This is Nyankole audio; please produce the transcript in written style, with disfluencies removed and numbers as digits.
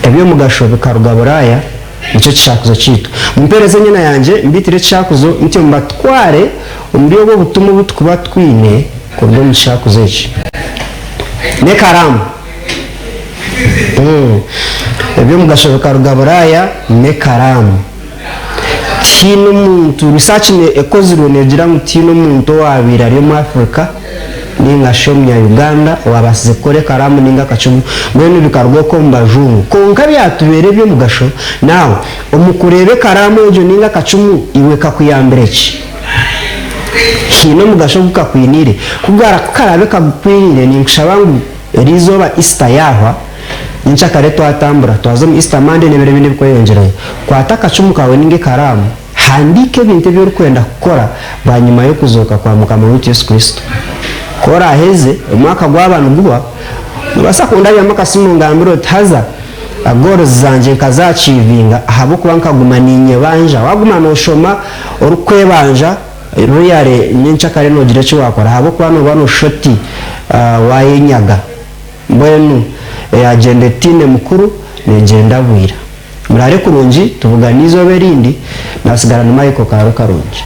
Eby'omugasho bikaruga Buraaya, nikyo kishakuzo kyaitu. Mumpeereze enyena yangye mbaitire ekishakuzo, ntyo mbatware omuri obwo butumwa obu turikuba twine kuruga omu kishakuzo eki. N'ekaraamu. Eby'omugasho bikaruga Buraaya n'ekaraamu. Tihaine omuntu, research ekozirwe neegira ngu tihaine omuntu owaabaire ari omu Africa nainga shi omunya Uganda owaabaasize kukora ekaraamu nainga akacumu, mbwenu bikaruga okwo omu bajungu. Kwonka byatubeera eby'omugasho, now omu kureeba ekaraamu egyo nainga akacumu iwe kakuyambire ki? Haine omugasho ogu kakwiniire? Ku karaabe kagukwiniire ninkushaba ngu eriizooba Easter yaahwa, Nyenkyakare twatambura, twaza omu Easter Monday n'ebiro ebindi ebirikweyongyerayo. Kwata akacumu kaawe nainga ekaraamu, handiika ebintu ebi orikwenda kukora bwanyima y'okuzooka kwa Mukama waitu Yesu Kristo. Ku oraaheze, omwaka gwaba niguhwa, noobaasa kundabyamu akasimu ongambire oti, Haza goals zangye nkazaachievinga ahabw'okuba nkaguma niinyebanja. Waaguma nooshoma orikwebanja, really nyenkyakare noogira eki waakora ahabw'okuba nooba nooshusha oti waayenyaga. Mbwenu eyagyenda etaine mukuru negyenda bwira. Muraare kurungi tubugane eizooba erindi, nasigara ni Michael Kaaro Karungi.